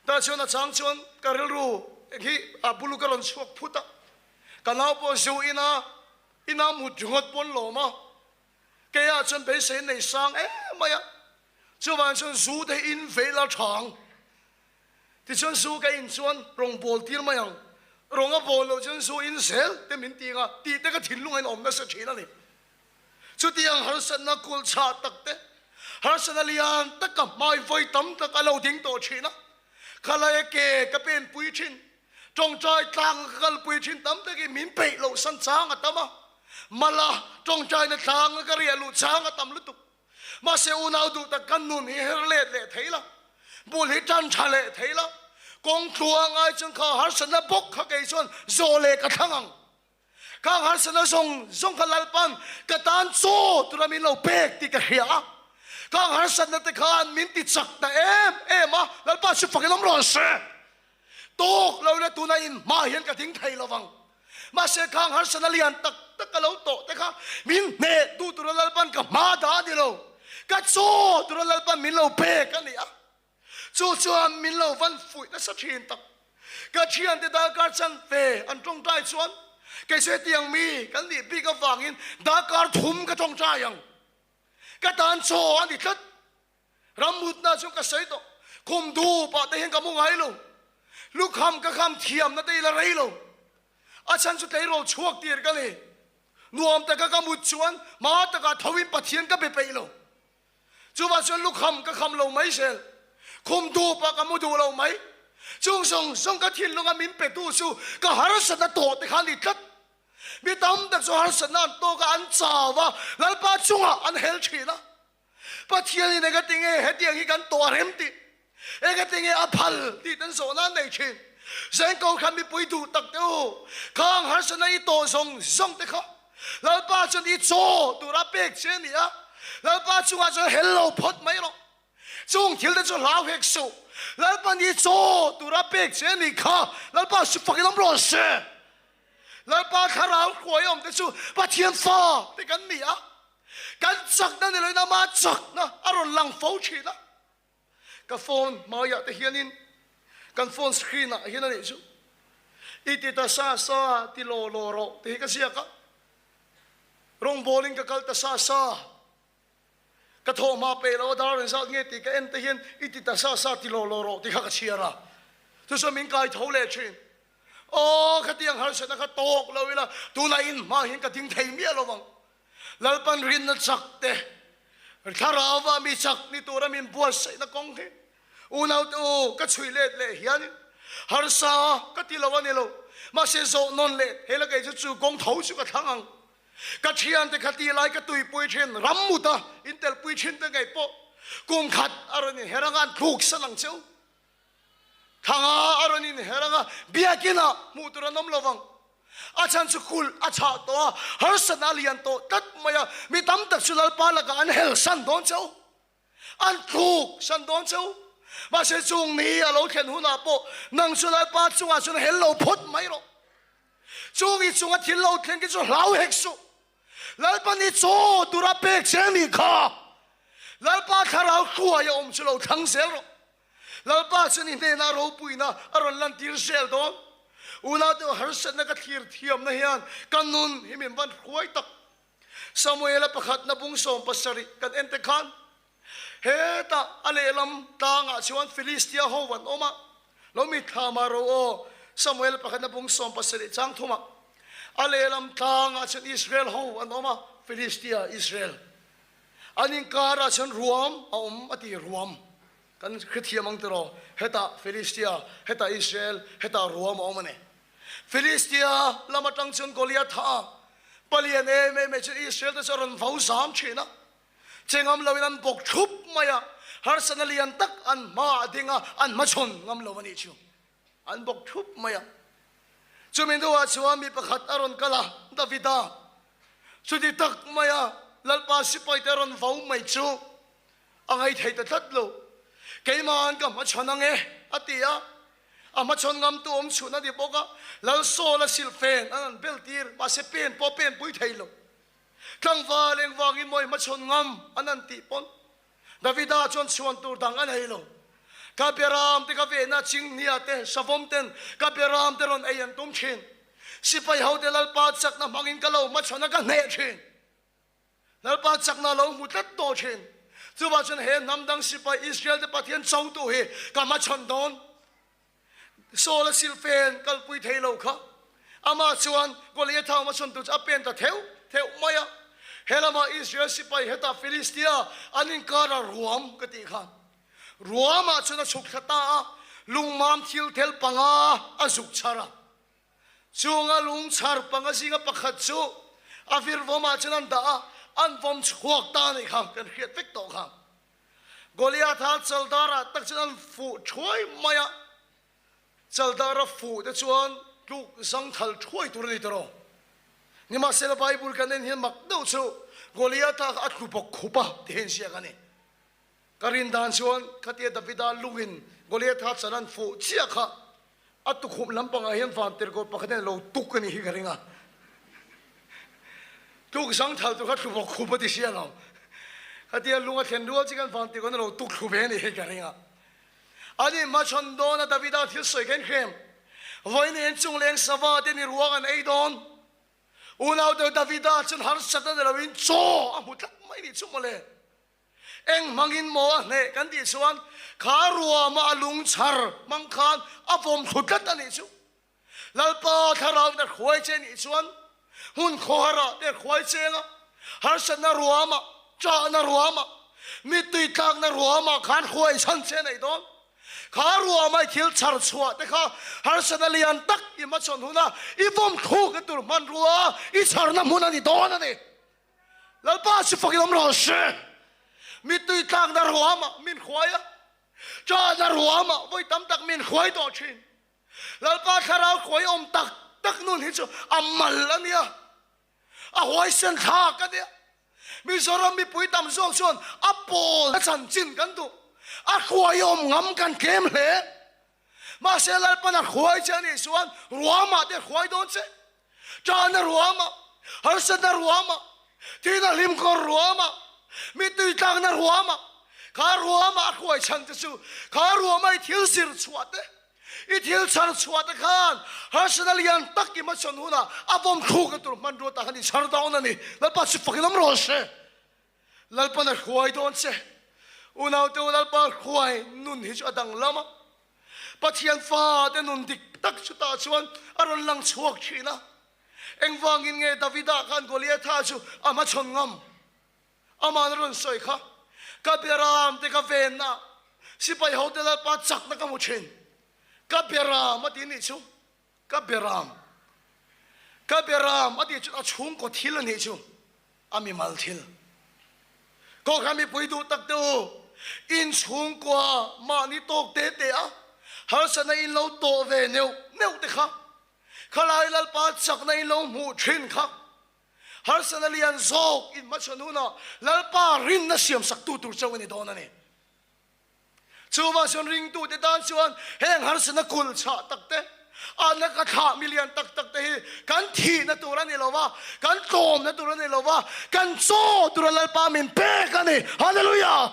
Tah chuan a chang chuan ka rilru. hi a bul ka rawn chhuak phut a, ka nau pawh zu ina ina mut ringawt pawn lawm a, keiah chuan beisei nei sang em mai a, chuvang chuan zu te hi in veih la tha ang. Tichuan zu ka in chuan rawng bawl tir mai ang, rawng a bawl loh chuan zu in zel te min ti ang a tih te ka thinlung a inawm nasa thin a ni. Chutiang harsatna kulh chhah tak te, harsatna lian tak ka hmai vawi tam tak a lo ding tawh thin a, khalai a ke ka pen pui thin, tawngtai tlang a ka kal pui thin tam takin min peih loh san chang a tam a, mala tawngtaina tlang a ka riah luh chang a tam lutuk. Mahse unau duh tak kan nun hi her let leh thei la, bul hi tan tha leh thei la, kawng tluang ai chuan kha harsatna bawk kha kei chuan zawh leh ka thlang ang. Khang harsatna zawng zawng kha Lalpan ka tan chaw tura min lo pek tih ka hria a, khang harsatna te khan min ti chak ta em em a, Lalpa chu fakin awm rawh se. Tawk lo ila tuna in hma hian ka ding thei lovang. Mahse khang harsatna lian tak tak ka lo tawh te kha min hneh duh tura Lalpan ka hma dah a ni lo. Ka chaw tura Lalpan min lo pek a ni a. Chu chuan min lo van fuih nasa thin tak. Ka thiante darkar chan ve an tawngtai chuan kei chu hetiang mi kan nih bik avangin darkar thum ka tawngtai ang. Ka tan chaw a ni tlat. Rammutna chu ka sawi tawh. Khum dup ah te hian ka mu ngai lo. Lukham ka kham thiamna te ila rei lo. A chhan chu tleirawl chhuak tir ka ni. Nuam taka ka mut chuan hma takah tho in Pathian ka be peih lo. Chuvah chuan lukham ka kham lo mai zel. Khum dup ah ka mu duh lo mai. Chung zawng zawng ka thinlunga min petu chu ka harsatna tawh te kha a ni tlat. Mi tam tak chu harsatna an tawk a, an chau a, Lalpa chungah an hel thin a. Pathianin eng a ti nge hetiang hi kan tawh a rem tih, eng a ti nge a phal tih ten zawhna an nei thin. Zengko khan mipui duh tak te u, khang harsatna i tawh zawng zawng te kha Lalpa chuan i chaw tura pek che a ni a, Lalpa chungah chuan hel lo phawt mai rawh. Chung thil te chu hlau hek suh, Lalpa ni chaw tura pek che a nih kha, Lalpa su fakin awm rawh se. Lalpa thlarau hruai awm te chu Pathian fa te kan ni a. Kan chakna ni loin ama chakna a rawn lang fo thin a. Ka phone hmaiah te hianin kan phone screen ah hian a nih chu i ti ta sa sa ti law law rawh tih hi ka ziak a. Rawngbawlin ka kal ta sa sa. Ka thawh hma peh lo a dar rawn zat nge tih ka en te hian i ti ta sa sa ti law law rawh tih kha ka chhiar a. Chu chuan min kai tho leh thin. Aw khatiang harsatna kha tawk lo ila tunah in hma hian ka ding thei miah lo vang. Lalpan rinna chak te, thlarauva mi chak ni tura min buatsaihna kawng hi unaute u ka chhui let leh hianin harsa ka ti lo a ni lo. Mahse zawh nawn leh hela kei chu chu kawng tho chu ka thlang ang. Ka thiante kha ti lai ka tuipui thin, ram muta intelpui thin te ngei pawh kum khat a rawn inher anga an thluk san ang cheu. Thanga a rawn inher anga biakinah hmuh tur an awm lo vang. A chhan chu kulh a chhah tawh a, harsatna a lian tawh tlat mai a, mi tam tak chu Lalpa lakah an hel san dawn cheu, an thluk san dawn cheu. Mahse chung ni a lo thlen hunah pawh nang chu Lalpa chungah chuan hel lo phawt mai rawh. Chung i chunga thil lo thleng khi chu hlau hek suh. Lalpa ni chaw tura pek che a nih kha. Lalpa thlarau hruai a awm chu lo thlang zel rawh. Lalpa chuan i hnenah ropuina a rawn lantir zel dawn. Unau deuh harsatna ka thlir thiamna hian ka nun hi min van hruai tak. Samuela pakhatna bung 70 kan en te khan hetah a lehlam tlangah chuan Filistia ho an awm a, lo mitthla mah ro aw, Samuel pakhatna bung 70 chang thumah a lehlam tlangah chuan Israel ho an awm a, Filistia, Israel. An inkarah chuan ruam a awm a ti, ruam. Kan hrethiam ang tiraw? Hetah Filistia, hetah Israel, hetah ruam a awm a ni. Filistia lam atang chuan Goliath a palian em em mai chuan Israel te chu a rawn vo zam thin a. Che ngam loin an bawk thup mai a, harsatna lian tak an hmaah a ding a, an hmachhawn ngam lo a nih chu. An bawk thup mai a. Chumi hnuah chuan mi pakhat a rawn kal a, Davida. Chuti tak maia Lalpa sipaite a rawn vo mai chu a ngaithei ta tlat lo. Keima'n ka hmachhawn ang e, a ti a. A hmachhawn ngamtu awm chhun a ni bawk a, Lal Saul a silhfen an han bel tir, mahse pen pawh pen pui thei lo. Tlangval engvangin maw i hmachhawn ngam an han tih pawn Davida chuan chhuan tur dang a nei lo. Ka beram te ka vehna chinghnia te savawm ten ka beram te rawn ei an tum thin. Sipai ho te Lalpa chakna hmangin ka lo hmachhawn a ka hneh thin. Lalpa chakna lo hmu tlat tawh thin. Chuvah chuan he hnam dang sipai Israel te Pathian chotu hi ka hmachhawn dawn. Saul a silfen kalpui thei lo kha amah chuan Goliatha hmachhawn tur chu a pen ta theuh theuh mai a. He lamah Israel sipai hetah Filistia an inkara ruam ka tih khan ruamah chuan a chhuk thla ta a, lungmam thil thel panga a zuk chhar a. Chunga lung chhar panga zinga pakhat chu a vir vawmah chuan an dah a, an vawm chhuak ta anih kha kan hriat vek tawh kha. Goliatha chaldara tak chuan an fuh thuai mai a, chaldara fuh te chuan tluk zangthal thuai tur a ni tawh. Nimahsela Bible kan en hian mak deuh chu Goliatha kha a tlu bawk khup a ti hian ziak a ni. Ka rin dan chuan khatia Davida lungin Goliatha chan an fuh chiah kha A tukhum lampangah hian vantirhkoh pakhat hian a lo tuk a nih hi ka ring a. Tuk zangthal tur kha thlu bawk khup a ti si alawm. Khatia lung a thlen rual chi khan vantirhkoh in a lo tuk thlu ve a nih hi ka ring a. Ani hmachhawn dawna Davida thil sawi kha in hrem. Vawiin in chungleng sava te ni ruang an ei dawn. Unau deuh Davida chuan harsat a ni loin chaw a hmu tlat mai nih chu mawle. Eng hmangin maw a hneh kan tih chuan kha ruama a lung chhar hmang khan a vawm thlu tlat a nih chu. Lalpa thlarau in a hruai che nih chuan hmun khawharah te a hruai cheng a, harsatna ruama, ṭahna ruama, mittui tlakna ruama khan hruai chhan che a neih dawn. Kha ruama i thil chhar chhuah te kha harsatna lian tak i hmachhawn huna i vawm thlukna tur hmanrua i chharna hmun a ni dawn a ni. Lalpa chu fakin awm rawh se. Mittui tlakna ruamah min hruai a, ṭahna ruamah vawi tam tak min hruai tawh ṭhin. Lalpa thlarau hruai awm tak tak nun hi chu a mal a nia, a huaisen thlak a nia. Mizoram mipui tam zawk chuan a pawl a chanchin kan duh, a hruai awm ngam kan tlem hle. Mahse Lalpan a hruai che a nih chuan ruamah te hruai dawn che. Ṭahna ruamah, harsatna ruamah, thihna hlimkawr ruamah, mittui tlakna ruamah, kha ruamah a hruai chhan che chu kha ruamah i thil zir chhuah te, i thil chhar chhuah te khan harsatna lian tak i hmachhawn hunah a vawm thlukna tur hmanrua tah khan i chhar dawn a ni. Lalpa chu fakin awm rawh se. Lalpan a hruai dawn che. Unaute u Lalpa hruai nun hi chu a danglam a. Pathian fate nun dik tak chutah chuan a rawn lang chhuak thin a. Engvangin nge Davida khan Goliatha chu a hmachhawn ngam? Aman a rawn sawi kha, Ka beram te ka venna, sipai hote Lalpa chakna ka hmu thin. Ka beram a ti nih chu. Ka beram. Ka beram a tih chu a chhungkaw thil a nih chu. A mimal thil. Kohhran mipui duh tak te u, in chhungkua mahni tawk te te a, harsatna in lo tawh ve neuh neuh te kha, khalai Lalpa chakna in lo hmuh thin kha, harsatna lian zawk in hmachhawn hunah Lalpa rinna siamsaktu tur chauh a ni dawn a ni. Chuvang chuan ringtute tan chuan heng harsatna kulh chhah tak te, ahna ka thlah mi lian tak tak te hi kan thihna tur a ni lo va, kan tlawmna tur a ni lo va, kan chaw tura Lalpa min pek a ni. Hallelujah!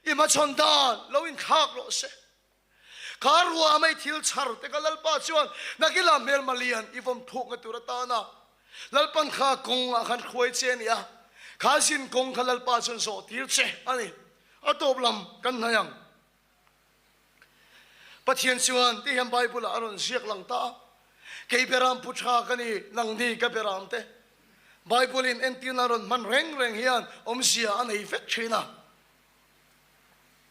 I hmachhawn dan lo inthlak rawh se. Kha ruah mai thil chhar te kha Lalpa chuan nakila hmelma lian i vawm thukna tur atana Lalpan kha kawngah khan hruai che a ni a, kha zin kawng kha Lalpa chuan zawh tir che a ni. A tawp lam kan hnaih ang. Pathian chuan ti hian Bible ah a rawn ziak lang ta a, Kei beram pu tha ka ni, nang ni ka beram te. Bible in entirna a rawn hman reng reng hian awmzia a nei vek thin a.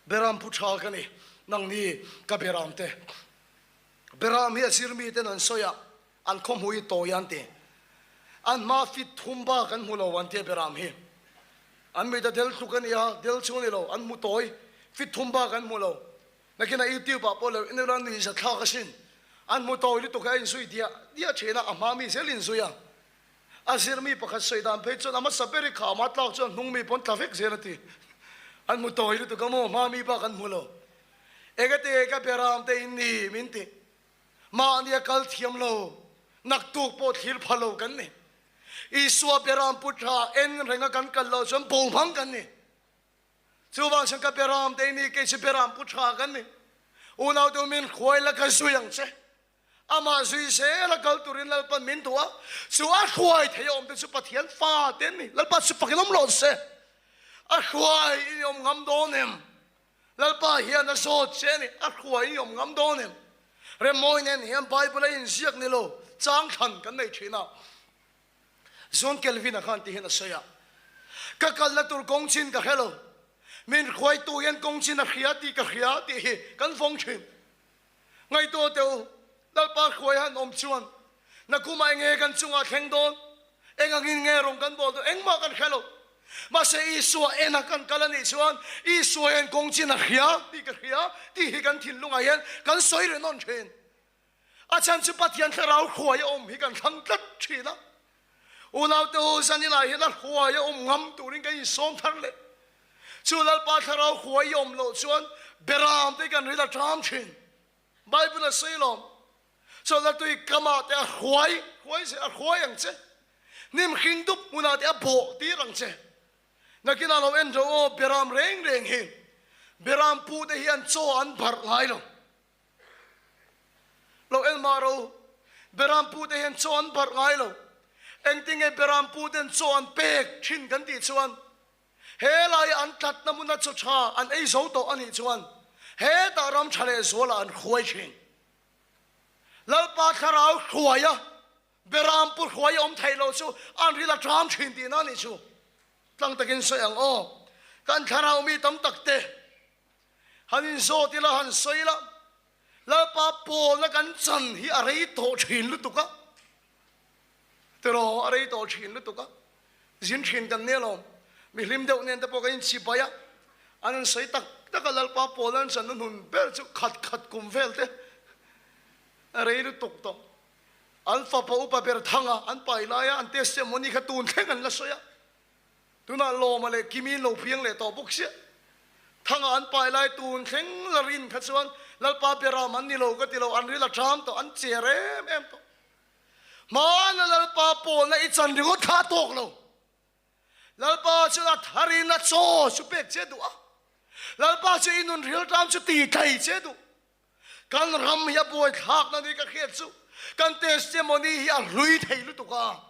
Beram pu tha ka ni, nang ni ka beram te. Beram hi a zirmi ten an sawi a, An khaw hmu hi tawi an ti. An hma fit thum bak an hmu lo an tia Beram hi. An mit a del tluk a nia, del chu a ni lo, an hmu tawi, fit thum bak an hmu lo. Nakinah YouTube ah pawh lo en ila nui za thlak asin. An hmu tawi lutuk hi a inzui diah diah thin a, a hma mi zel inzui a. A zirmi pakhat sawi dan phei chuan a hmasa ber i kham a tlak chuan hnung mi pawn tla vek zel a ti. An hmu tawi lutuk a maw, hma mi bak an hmu lo. Engati ka Beram te in ni min ti. Mahni a kal thiam lo, naktuk pawh thlir pha lo kan ni. Isua Beram pu tha en renga kan kal loh chuan bo hmang kan ni. Chuvang chuan ka beram te ni kei chu beram pu tha kan ni. Unau te min hruai la ka zui ang che. Amah zui zel a kal turin Lalpan min duh a, chu a hruai thei a awm te chu Pathian fa te an ni. Lalpa chu fakin awm rawh se. A hruai i awm ngam dawn em? Lalpa hian a zawt che a ni, a hruai i awm ngam dawn em? Remmawi nen hian Bible a inziak ni lo, chang thlan kan nei thin a. John Calvin-a khan ti hian a sawi a, Ka kalna tur kawng chin ka hre lo, min hruaitu hian kawng chin a hria tih ka hria tih hi kan vawng thin. Ngaihtuah teh u, Lalpa hruai han awm chuan nakumah enge kan chungah thleng dawn, eng angin nge rawn kan bawl dawn engmah kan hre lo. Mahse Isua ena kan kal a nih chuan Isua hian kawng chin a hria tih ka hria tih hi kan thinlungah hian kan sawi reng nawn thin. A chhan chu Pathian thlarau hruai a awm hi kan thlang tlat thin a. Unaute u, zaninah hian a hruai a awm ngam turin kan insawm thar leh. Chu Lalpa thlarau hruai i awm loh chuan beram te kan ril a ṭam thin. Bible a sawi lawm. Chawlhna tui kamah te a hruai, hruai che, a hruai ang che. Hnim hring dup hmunah te a bawh tir ang che. Nakinah lo en rawh aw, beram reng reng hi. Beram pu te hian chaw an barh ngai lo. Lo en mah rawh u, Beram pute hian chaw an barh ngai lo. Engtinge Beram puten chaw an pek thin kan tih chuan, he laia an tlatna hmuna chaw tha an ei zo tawh a nih chuan hetah ram tha leh zualah an hruai thin. Lalpa thlarau hruaia Beram pu hruai awm theih loh chu an ril a ṭam thin tihna a nih chu. Tlang takin sawi ang aw, kan thlarau mi tam tak te Han inzawt ila, han sawi ila, Lalpa pawlna kan chan hi a rei tawh thin lutuk a, tiraw a rei tawh thin lutuk a, zin thin kan nia lawm, mi hlim deuh nen te pawh kan inchhi bai a, an han sawi tak tak a, Lalpa pawlna an channa hnun ber chu khat khat kum vel te a rei lutuk tawh. An fapa upa ber thanga an pai laia an testimony kha tun thleng an la sawi a. Tunah Lawma leh Kimi in lo piang leh tawh bawk chiah. Thanga an pai lai tun thleng la rin kha chuan Lalpa Beram an ni lo ka ti lo, an ril a ṭam tawh, an cher em em tawh. Hmana Lalpa pawlna i chan ringawt kha a tawk lo. Lalpa chuan a tharin a chaw chu pek che duh a, Lalpa chu i nun ril ṭam chu ti thei che duh. Kan ram hi a buaithlakna ni ka hriat chu kan testimony hi a hlui thei lutuk a.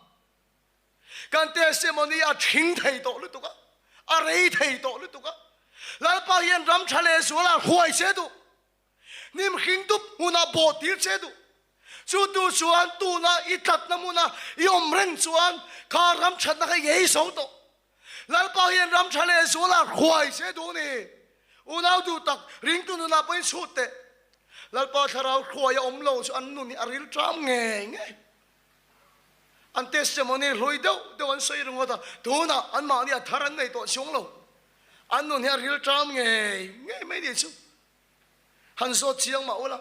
Kan testimony a thing thei tawh lutuk a, a rei thei tawh lutuk a. Lalpa hian ram tha leh zualah hruai che duh. Hnim hring dup hmunah bawh tir che duh. Chu tu chuan tuna i tlatna hmuna i awm reng chuan kha ram thatna kha i ei zo tawh. Lalpa hian ram tha leh zualah hruai che duh ni. Unau duh tak, ringtu nunah pawhin chhut teh. Lalpa thlarau hruai a awm lo chu an nun hi a ril ṭam ngei ngei. An testimony hlui deuh deuh an sawi ringawt a, tunah anmahni a thar an nei tawh chuang lo. An nun hi a ril ṭam ngei ngei mai nih chu. Han zawt chiang mah ula.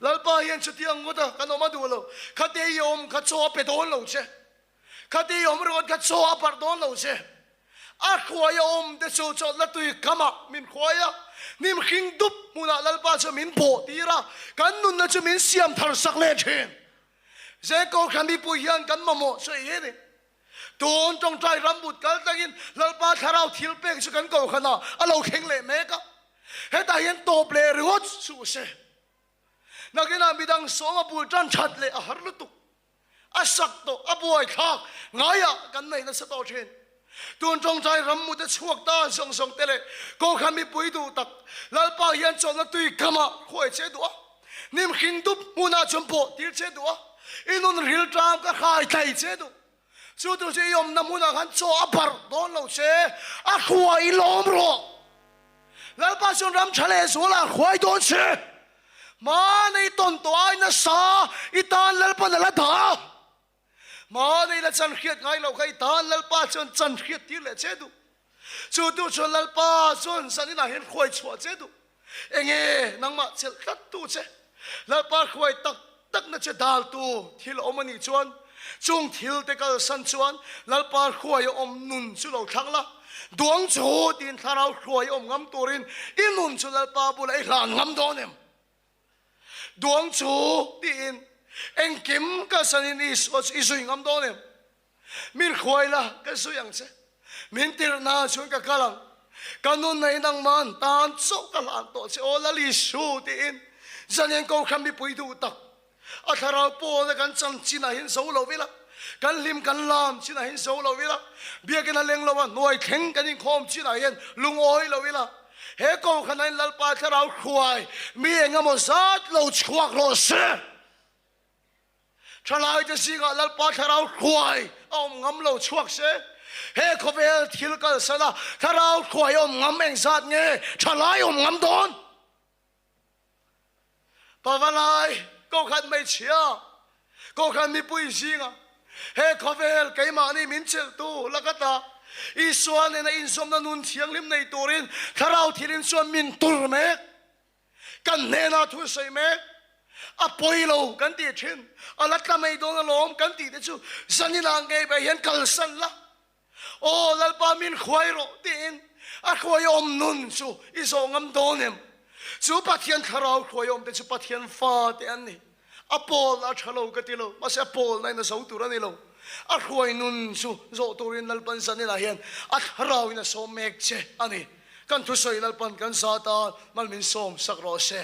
Lalpa hian chutiang ngawt a kan awm a duh lo. Khate i awm kha chaw a pe dawn lo che. Khate i awm ringawt kha chaw a parh dawn lo che. A hruai a awm te chu chawlhna tui kamah min hruai a, hnim hring dup hmunah Lalpa chu min bawh tir a, kan nunna chu min siam thar sak leh thin. Zengkaw thla mipui hian kan mamawh chu ei ni. Tun tawngtai rambut kal tlangin Lalpa thlarau thil pek chu kan kohhranah a lo thleng leh mek a. Hetah hian tawp leh ringawt suh se. Nakinah midang sawm a bul tan that leh a har lutuk. A sak tawh, a buaithlak ngaiah kan nei nasa tawh thin. Tun tawngtai rammute chhuak ta zawng zawng te leh Kohhran mipui duh tak Lalpa hian chawlhna tui kamah khuai che duh a, hnim hring dup hmunah chuan pawh tir che duh a, i nun ril tlang ka hrai tlai che duh. Chu tur chu i awmna hmunah khan chaw a barh dawn lo che, a hruai i lawm rawh. Lalpa chuan ram tha leh zualah a hruai dawn che. Hmanei tawn tawh ai nasa i tan Lalpan a la dah a. Hmanei la chan hriat ngai loh kha i tan Lalpa chuan chan hriat tir leh che duh. Chu tu chuan Lalpa chuan zaninah hian hruai chhuah che duh. Enge nangmah chelh tlat tu che Lalpa hruai tak takna che daltu thil a awm a nih chuan chung thil te kalsan chuan Lalpa hruai a awm nun chu lo thlang la, duang chu tiin thlarau hruai a awm ngam turin i nun chu Lalpa bulah i hlan ngam dawn em? Duang chu tiin engkim kalsanin Isua chu i zui ngam dawn em? Min hruai la, ka zui ang che. Min tirhna chuan ka kal ang. Ka nun nei nangman tan chauh ka hlan tawh che aw Lal Isu tiin Zanian Kohhran mipui duh tak a thlarau pawla kan chan chinah hian zo lo ila, kan hlim kan lam chinah hian zo lo ila, biakinn a leng lo a hnuai thleng kan inkhawm chinah hian lungawi lo ila, he Kohhranah hian Lalpa thlarau hruai mi engemaw zat lo chhuak rawh se. Thalaite zingah Lalpa thlarau hruai a awm ngam lo chhuak se, he khawvel thil kalsana thlarau hruai a awm ngam engzat nge thalai awm ngam dawn? Pavalai, Kohhran hmeichhia, Kohhran mipui zingah he khawvel keimahni min chelhtu lakata Isua nena inzawmna nun thianghlim nei turin thlarau thilin chuan min tur mek. Kan hnenah thu sawi mek, a pawi lo kan tih thin, a la tla mai dawn alawm kan tih te chu zaninah ngei ber hian kalsan la, Aw Lalpa min hruai rawh tiin a hruaiawm nun chu i zawh ngam dawn em? Chu Pathian thlarau hruaiawm te chu Pathian fa te an ni. A pawlna a tha lo ka ti lo, mahse a pawlna in a zo tur a ni lo. A hruai nun chu zawh turin Lalpan zaninah hian a thlarauin a sawm mek che a ni. Kan thusawi Lalpan kan zat a, mal min sawm sak rawh se.